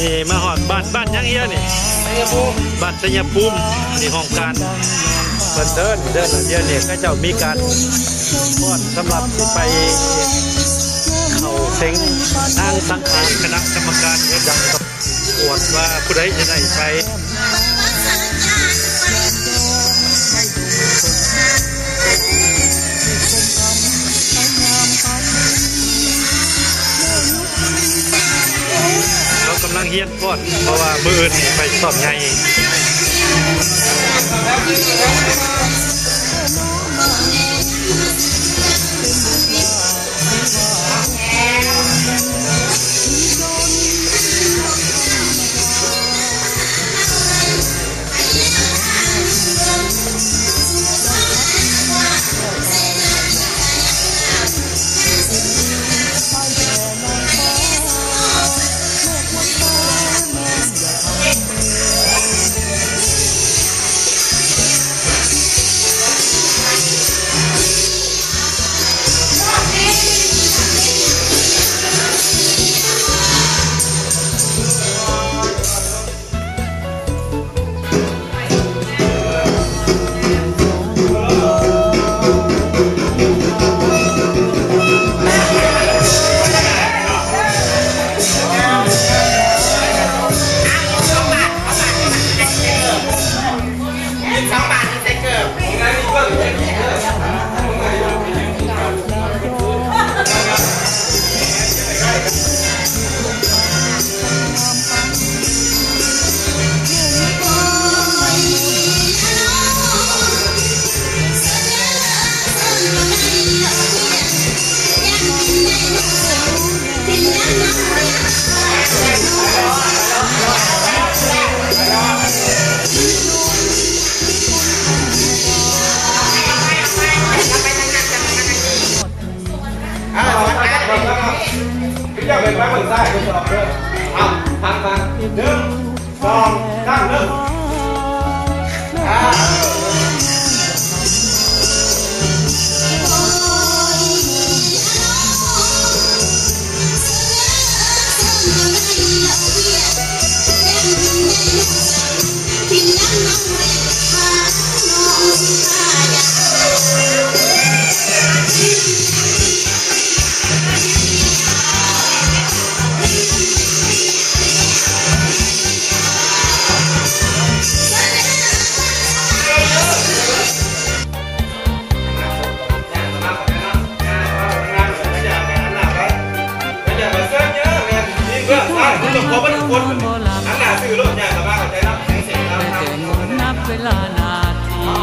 ນີ້ມາຮອດບ້ານ ບ້ານຫຍັງເອີຍນີ້? ໄຊຍະພູມ. ບ້ານໄຊຍະພູມ ນີ້ຫ້ອງການເພິ່ນເດີ ເດີ ດຽວນີ້ເຂົາເຈົ້າມີການຟ້ອນສຳລັບຊິໄປເຂົ້າເສັງນາງສັງຂານ ຄະນະກຳມະການເຮັດຫຍັງ ກວດວ່າຜູ້ໃດຈະໄດ້ໄປ. ເຮົາກຳລັງຮຽນ ກ່ອນ ເພາະວ່າມື້ອື່ນນີ້ໄປຊ້ອມໃຫຍ່. ອ່າ ສອນໄປເບິ່ງຊ້າຍ ທົດສອບເດີ. ເອົາ ຟັງ ຟັງ ໜຶ່ງ ສອງ ສາມ ເລີ່ມ. ອ່າ ນັບເວລານາທີ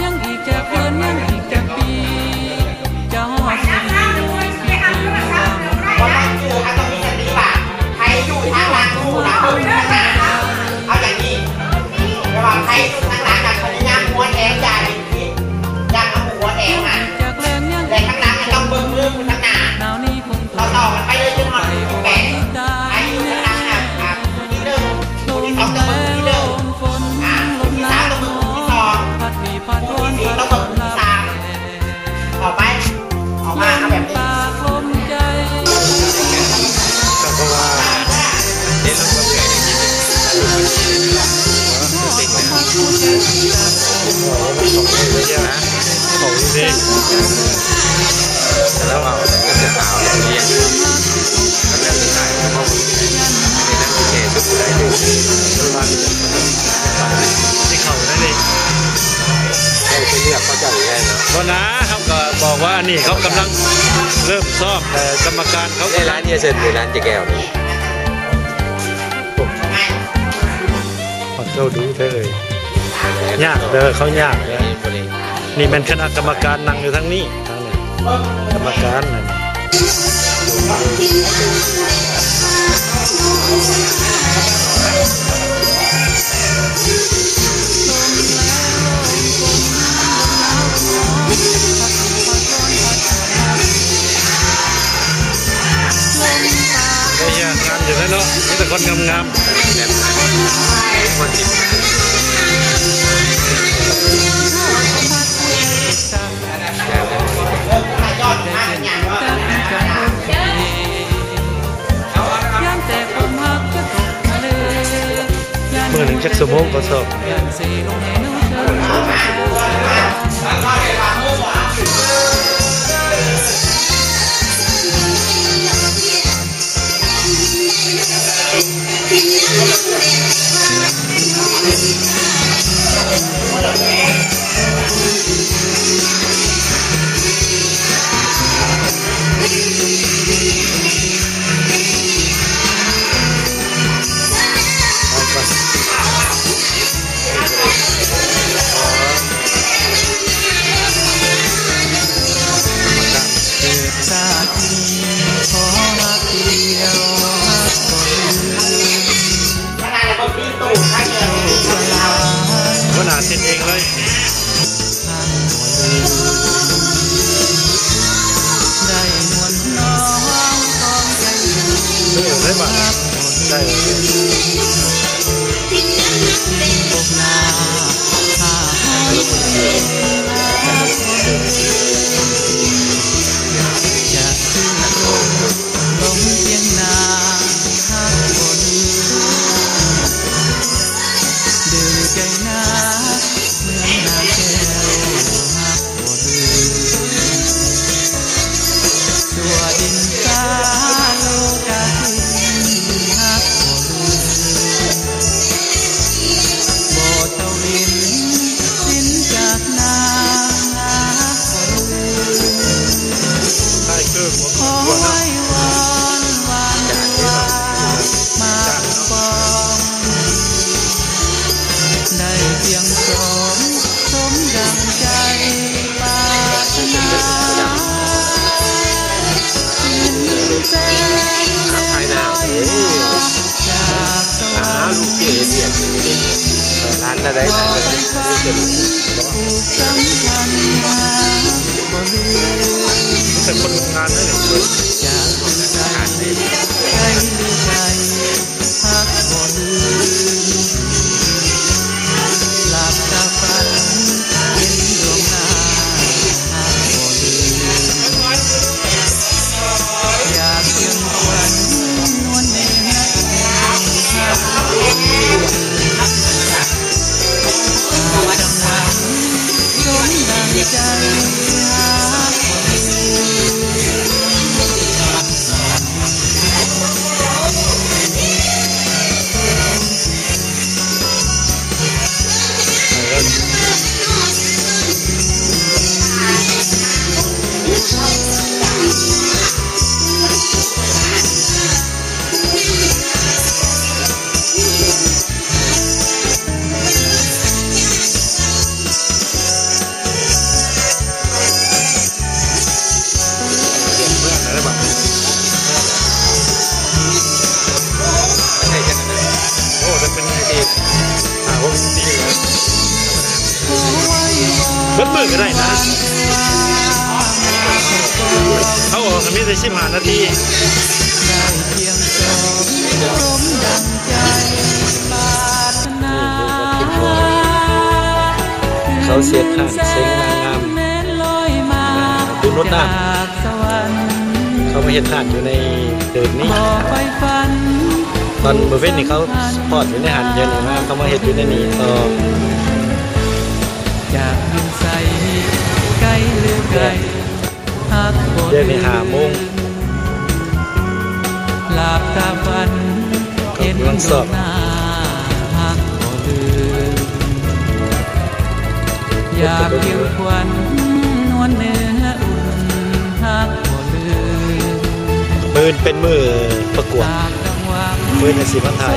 ຍັງອີກຈັກເດືອນ ຍັງອີກຈັກປີ ຈະຮອດມື້ທີ່ ບໍ່ຕ້ອງຢູ່ ເຮົາຕ້ອງມີສະຕິວ່າ ໃຜຢູ່ທາງຫຼັງ ຜູ້ນຳເບິ່ງທາງໜ້າ. ເອົາຢ່າງນີ້ ແຕ່ວ່າໃຜຢູ່ທາງຫຼັງນະ ພະຍາຍາມຫົວແຖງ ຢ່າຫຼິ້ນຜິດ ຢ່າມາຫົວແຖງນະ ແລະ ທາງຫຼັງນະ ຕ້ອງເບິ່ງມືຜູ້ທາງໜ້າ. ຕໍ່ໆກັນໄປເລີຍ ຈົນຮອດທີແປດ ໃຜຢູ່ທາງຫຼັງນະ ອ່າ ຜູ້ທີໜຶ່ງ ຜູ້ທີສອງ ຕ້ອງເບິ່ງຜູ້ທີໜຶ່ງ ອ່າ ຜູ້ທີສາມ ຕ້ອງເບິ່ງຜູ້ທີສອງ ຜູ້ທີສີ່ ຕ້ອງເບິ່ງຜູ້ທີສາມ. ອອກໄປ ອອກມາ ເອົາແບບນີ້ ກໍເພາະວ່າເຫັນແລ້ວກໍເມື່ອຍ ເອີ ເປັນຫຍັງ ເຂົາຢູ່ເດ້ ແລ້ວເອົາ ກໍຈະເອົາເລີຍ ແລ້ວສຸດທ້າຍເຂົາ ເປັນນັກແກ່ ສຸດທ້າຍເດ້ ເພິ່ນວ່າ ທີ່ເຂົານັ້ນເອງ ເຂົາໄປເລືອກເຂົາເຈົ້າຢູ່ແລ້ວເນາະ ບໍ່ນາ ເຮົາກໍບອກວ່າອັນນີ້ເຂົາກຳລັງເລີ່ມຊ້ອມ ແຕ່ກຳມະການເຂົາກຳລັງ ໃນຮ້ານເຮັດເສັດຢູ່ຮ້ານເຈແກ້ວນີ້ ໂອ້ ເຂົາເຈົ້າດຸແທ້ເອີຍ ຍາກເດີ ເຂົາຍາກເດີ ນີ້ແມ່ນຄະນະກຳມະການນັ່ງຢູ່ທາງນີ້ ທາງນີ້ ກຳມະການນັ້ນ ເອີຍ ງາມຢູ່ເດ້ເນາະ ມີແຕ່ຄົນງາມໆ ແບບ ຄົນທີ່ ຍອດມາກ ເປັນຫຍັງວະ? ຢ້ານແຕກ ຈັກຊົ່ວໂມງກໍສອບ? ຫົວໜ້າເຊັນເອງເລີຍ. ເອີ ໄດ້ບາດ ໄດ້. ໂອ້ ຈະເປັນໄອເດຍ ຫ້າຫົກປີແລ້ວ ເບິດມື້ກໍໄດ້ນະ ເອົາອອກກໍມີແຕ່ສິບຫ້ານາທີ. ເຂົາເຮັດຮ້ານເສັງນາງງາມ ບຸນຫົດນ້ຳ ເຂົາມາເຮັດຮ້ານຢູ່ໃນເດີ່ນນີ້. ຕອນມື້ເວັນນີ້ເຂົາພອດຢູ່ໃນຫັ້ນ ດຽວນີ້ມາເຂົາມາເຮັດຢູ່ໃນນີ້ຕໍ່. ດຽວນີ້ຫ້າໂມງ ເຂົາກຳລັງຊອກ ມື້ອື່ນເປັນມື້ປະກວດ ມື້ອື່ນຊິມາຖ່າຍ.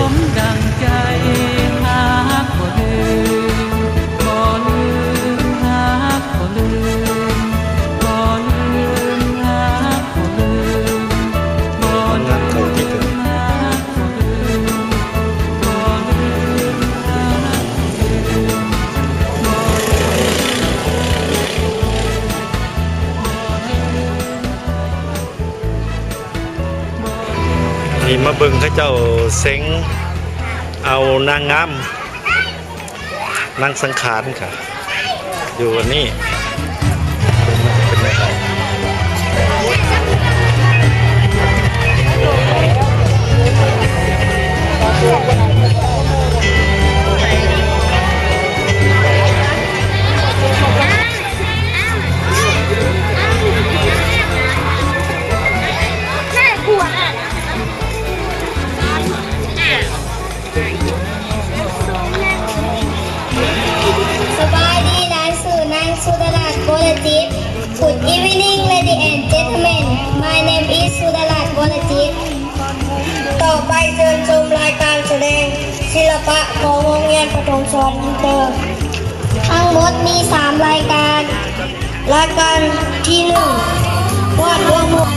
ນີ້ມາເບິ່ງເຂົາເຈົ້າເສັງເອົານາງງາມ ນາງສັງຂານກະຢູ່ອັນນີ້ ເປັນແນວໃດ. ອດອິນເຕີ ທັງໝົດມີສາມລາຍການ. ລາຍການທີໜຶ່ງ ວາດລວມຮູບ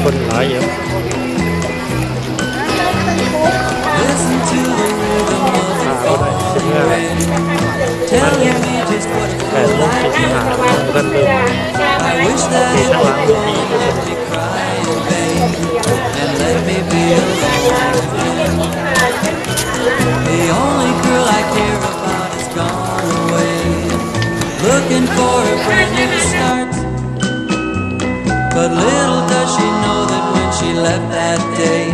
ຄົນຫຼາຍຢູ່. ແປດໂມງສີ່ສິບຫ້າ ບໍ່ທັນເລີ່ມ. ໂອເຄ ທາງຫຼັງດີ. The only girl I care about is gone away, looking for a brand new start. But little does she know that when she left that day,